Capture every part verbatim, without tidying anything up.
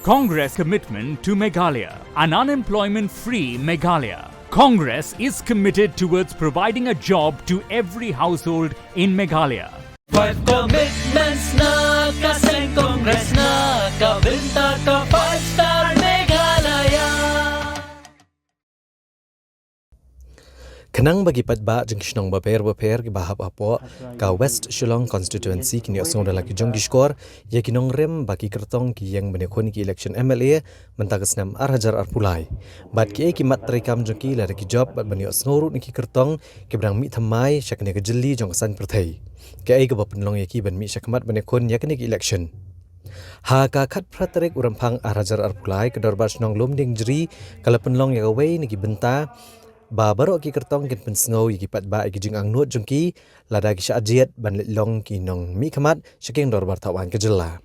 Congress commitment to Meghalaya, an unemployment-free Meghalaya. Congress is committed towards providing a job to every household in Meghalaya. Five commitments na ka seng Congress na ka bynta ka five star Meghalaya. Khnang ba ki paidbah jong ki shnong bapher bapher kiba hap hapoh ka West Shillong constituency kin ïohsngew da la ki jong ki shkor ïa ki nongrim ba ki kyrtong ki ïeng ban ïakhun ïa ki election M L A mynta ka snem ar hajar arphew lai. Bad kiei ki mat treikam jong ki lada ki jop bad ban ïohsngew ruh na ki kyrtong kiba dang mih thymmai sha kane ka jylli jong ka saiñ pyrthei. Kiei kaba pynlong ïa ki ban mih shakhmat ban ïakhun ïa kane ka election. Ha ka khatphra tarik u Rymphang ar hajar arphew lai, ka Dorbar Shnong Lumdiengjri ka la pynlong ïa kawei na ki bynta ba baroh ki kyrtong kin pynsngew ïa ki paidbah ïa ki jingangnud jong ki lada ki shah jied ban leit long ki nongmihkhmat sha kiang Dorbar Thawaiñ ka jylla.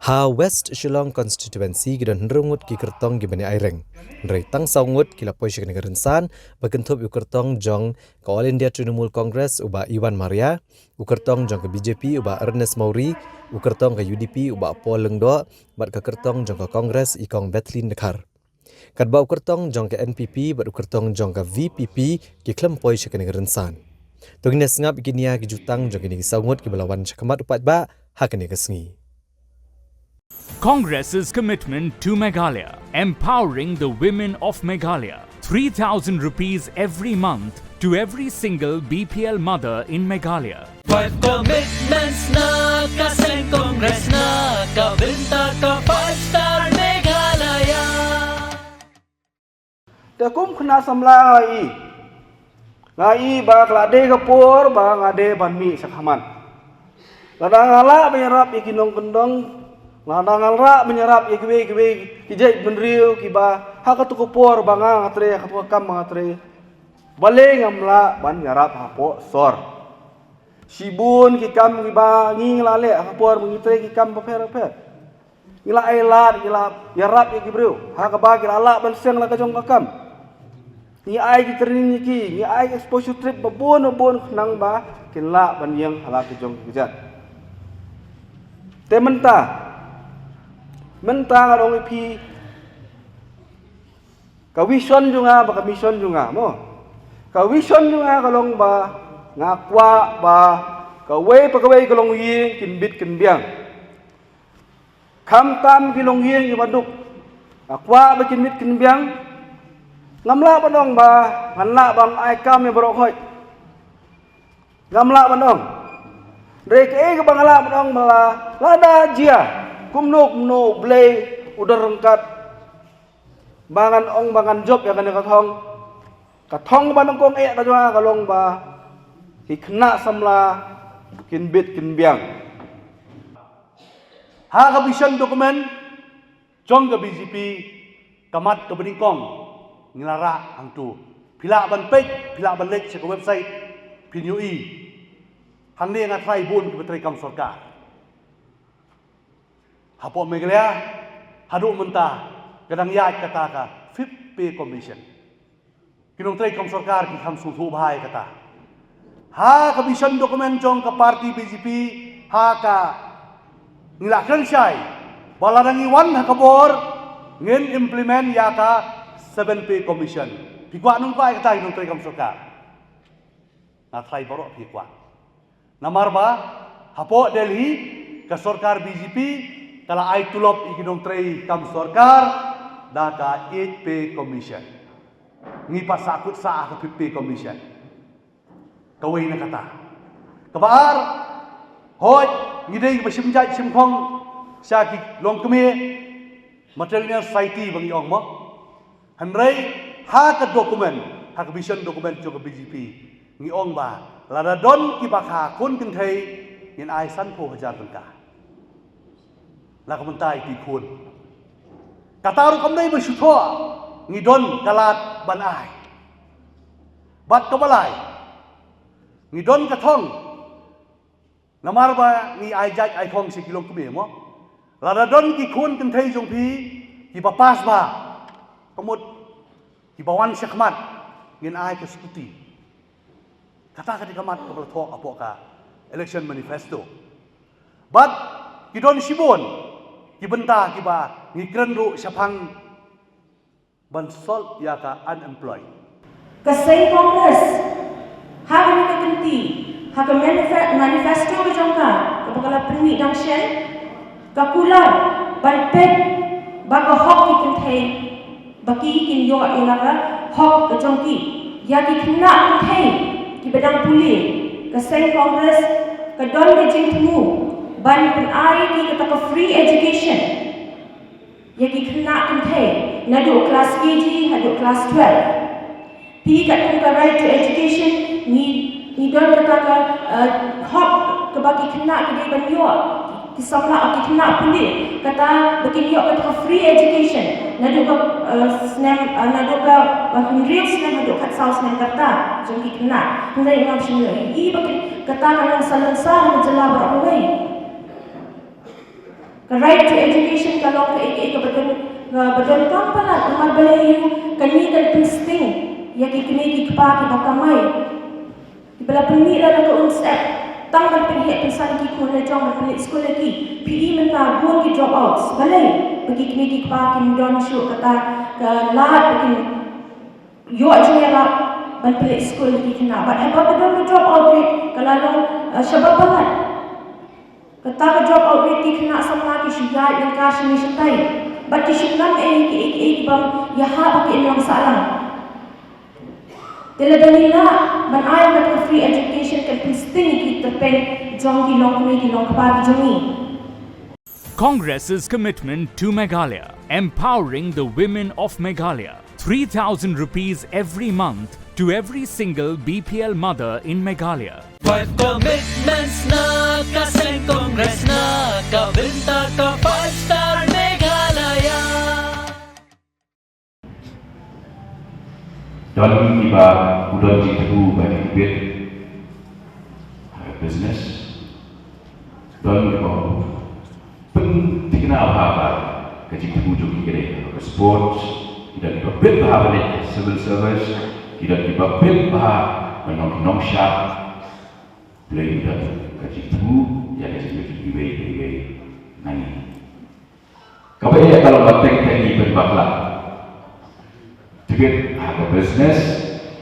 Ha West Shillong constituency ki don hynriew ngut ki kyrtong kiba ïeng ai reng. Hynrei tang saw ngut ki la poi sha kane ka rynsan ba kynthup ïa u kyrtong jong ka All India Trinamool Congress u Bah Iwan Marya, u kyrtong jong ka B J P u Bah Ernest Mawrie, u kyrtong ka U D P u Bah Paul Lyngdoh, bad ka kyrtong jong ka Congress i Kong Bethleen Dkhar. Katba u kyrtong jong ka N P P bad u kyrtong jong ka V P P ki khlem poi sha kane ka rynsan. To ngin ïa sngap ïa ki nia ki jutang jong kine ki saw ngut kiba la wan shakhmat u paidbah ha kane ka sngi. Congress's commitment to Meghalaya, empowering the women of Meghalaya. Three thousand rupees every month to every single B P L mother in Meghalaya. Five commitments na ka seng Congress na ka bynta ka five star Meghalaya. Te kum khynnah samla nga i, nga i ba ka la dei ka por ba nga dei ban mih shakhmat. Lada nga lah ban ïarap ïa ki nongkyndong, lada nga lah ban ïarap ïa kiwei kiwei ki jaitbynriew kiba ha kato ka por ba nga nga trei, ha kato ka kam ba nga trei, balei ngam lah ban ïarap hapoh sor? Shibun ki kam kiba ngi la leh ha ka por ba ngi trei ki kam bapher bapher. Ngi la ai lad, ngi la ïarap ïa ki briew ha kaba ki la lah ban seng la ka jong ka kam. Ngi ai ki training ïa ki, ngi ai exposure trip babun babun khnang ba kin lah ban ïeng ha la ka jong ka jait. Te mynta, mynta nga ong ïa phi, ka vision jong nga bad ka mission jong nga, mo. Ka vision jong nga ka long ba nga kwah ba kawei pa kawei ka longïing kin bit kin biang. Khamtam ki longïing kiba duk, nga kwah ba kin bit kin biang. Ngam lah ban ong ba ngan lah ban ai kam ïa baroh khoit. Ngam lah ban ong. Hynrei kaei kaba nga lah ban ong ba la, lada jia kumno kumno U Blei u don ryngkat, ba ngan ong ba ngan jop ïa kane ka thong. Ka thong ba nyngkong eh ka jong nga ka long ba ki khynnah samla kin bit kin biang. Ha ka vision document jong ka B J P, ka mat kaba nyngkong ngi la rah hangto. Phi lah ban peit, phi lah ban leit sha ka website, phin ïohi. Hangne nga tharai bun kiba trei kam sorkar hapoh Meghalaya haduh mynta ka dang ïaid kata ka Fifth Pay Commission. Ki nongtrei kam sorkar ki kham sngewthuh bha ïa kata. Ha ka vision document jong ka party B J P, ha ka, ngi la kren shai ba lada ngi wan ha ka bor, ngin implement ïa ka Seven Pay Commission. Phi kwah ne ym kwah ïa kata ki nongtrei kam sorkar? Nga tharai baroh phi kwah. Namar ba hapoh Delhi, ka sorkar B J P ka la ai tulop ïa ki nongtrei kam sorkar da ka Eight Pay Commission. Ngi pat sahkut sah ha ka Fifth Pay Commission. Kawei na kata. Kaba ar, hooid, ngi dei ba shim jait shim khong sha ki longkmie, matrilineal society ba ngi ong, mo. Hynrei ha ka document, ha ka vision document jong ka B J P, ngi ong ba lada don kiba kha khun kynthei, ngin ai sanphew hajar tyngka. La ka bynta ïa ki khun. Kata ruh kam dei ba shu thoh, ngi don ka lad ban ai. Bad kaba lai, ngi don ka thong. Namar ba ngi ai jait ai khong sha ki longkmie, mo. Lada don ki khun kynthei jong phi kiba pass bha, ka mut kiba wan shakhmat, ngin ai ka scooty. Kata ka dei ka mat kaba la thoh hapoh ka election manifesto. Bad ki don shibun Ki bynta kiba ngi kren ruh shaphang ban solve ïa ka unemployed. Ka seng Congress, ha kane ka kynti, ha ka manifest-, manifesto ka jong ka, kaba ka la pynmih dang shen, ka kular ban peit ba ka hok ki kynthei, ba ki kin ïoh ïa la ka hok ka jong ki. Ïa ki khynnah kynthei kiba dang pule, ka seng Congress ka don ka jingthmu ban pynai ïa ki kata ka free education ïa ki khynnah kynthei naduh klas K G haduh klas twelve. Phi katkum ka right to education, ngi, ngi don kata ka, eh, hok kaba ki khynnah ki dei ban ïoh, ki samla, ki khynnah pule, kata ba kin ïoh kata ka free education naduh ka, eh, snem, eh, naduh ka, eh, hynriew snem haduh khatsaw snem ka rta jong ki khynnah. Hynrei ngam shym ïohi ba kin, kata ka long sa lyngsa ha ka jylla baroh kawei. Ka right to education ka long kaei kaei kaba don, kaba donkam palat, namar balei ïa kane kan pynsting ïa ki kmie ki kpa kiba kamai, kiba la pynmih la da ka umsyep tang ban pynheh pynsan ïa ki khun la jong, ban pynleit skul ïa ki. Phi i mynta bun ki dropouts. Balei? Ba ki kmie ki kpa kim don shuh kata ka lad ba kin ïoh jingïarap ban pynleit skul ïa ki khynnah. Bad haba ka don ka dropout rate ka la long, eh, shabar palat. Kata ka dropout rate, ki khynnah samla ki shu ïaid lyngkar shane shatai bad ki shu ngam ei kiei kiei ki bym ïahap ha ki imlang sahlang. Te lada ngi lah ban ai kata ka free education, kan pynsting ïa ki tyrpeng jong ki longkmie ki longkpa ki jong ngi. Congress's commitment to Meghalaya, empowering the women of Meghalaya. Three thousand rupees every month to every single B P L mother in Meghalaya. Five commitments na ka seng Congress na ka bynta ka five star Meghalaya. Don kiba u don jingthmu ba ki bit ha ka business. Don kiba u pynthikna bha ba ka jingthmu jong ki ka dei ha ka sport. Ki don kiba bit bha ban leit civil service. Ki don kiba bit bha ban long ki nongshad. Blei u don ka jingthmu ïa ka jingim kiwei kiwei na ngi. Kaba ïa ka long ba teng teng ngi pynbakla. Tibit ha ka business,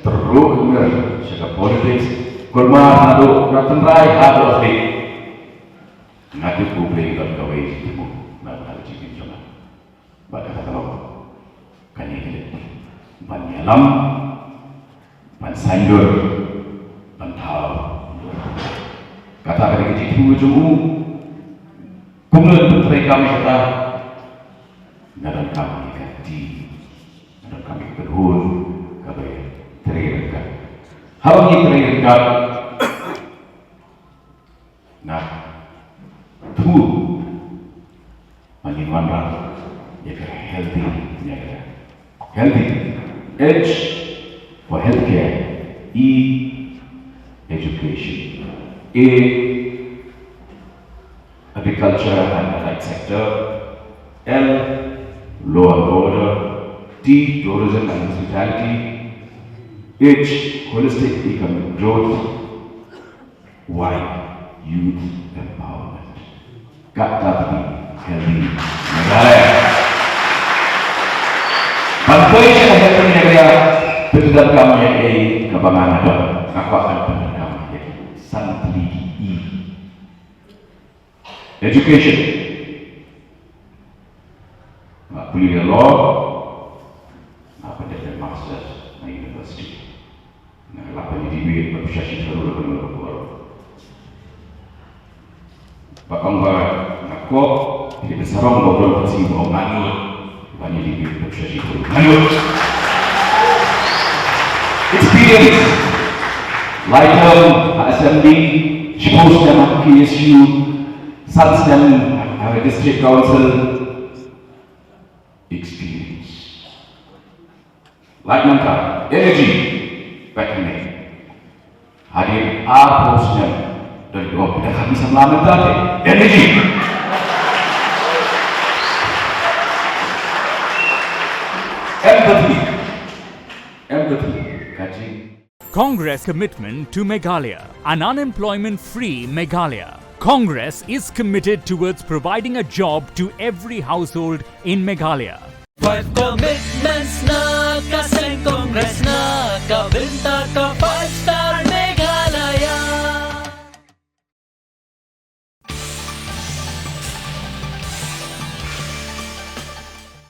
tyrwa ka mir sha ka politics, kulmar naduh na tynrai haduh athlete. Nga tip U Blei u don kawei jingthmu na ka jingim jong nga. Bad kata ka long kane ka dei ban ïalam, ban saiñdur, ban thaw. Kata ka dei ka jingthmu jong u. Kumno ban trei kam ïa kata? Nga donkam ïa ka team, nga donkam ïa ka kynhun kaba trei ryngkat. Haba ngi trei ryngkat, nga thmu ba ngin wanrah ïa ka healthy Meghalaya. Healthy. H for healthcare. E, education. A, agriculture and allied sector. L, law and order. T, tourism and hospitality. H, holistic economic growth. Y, youth empowerment. Kata ka dei healthy Meghalaya. Ban poi sha ka healthy Meghalaya, pyndonkam ïa kaei kaba nga nga don, nga kwah ban pyndonkam ïa ki san tylli ki E. Education. Nga pule law, nga pyndonkam masters na university. Nga la pynïadei bad pisa shi tharu la pynlong ka por. Ba ong ba nga kop, ki ba sarong ba don ka si ba nga ngut. Pynïadei bad pisa shi tharu. Nga ngut. Experience. Lai term ha assembly, shiphew snem ha K S U, san snem ha district council. Experience. Lait mynta, energy, peit hangne. Hadien arphew snem, don kiba ong, phi dang kham samla mynta te. Energy. Empathy. Empathy. Ka jing- Congress commitment to Meghalaya, an unemployment-free Meghalaya. Congress is committed towards providing a job to every household in Meghalaya. Five commitments na ka seng Congress, na ka bynta ka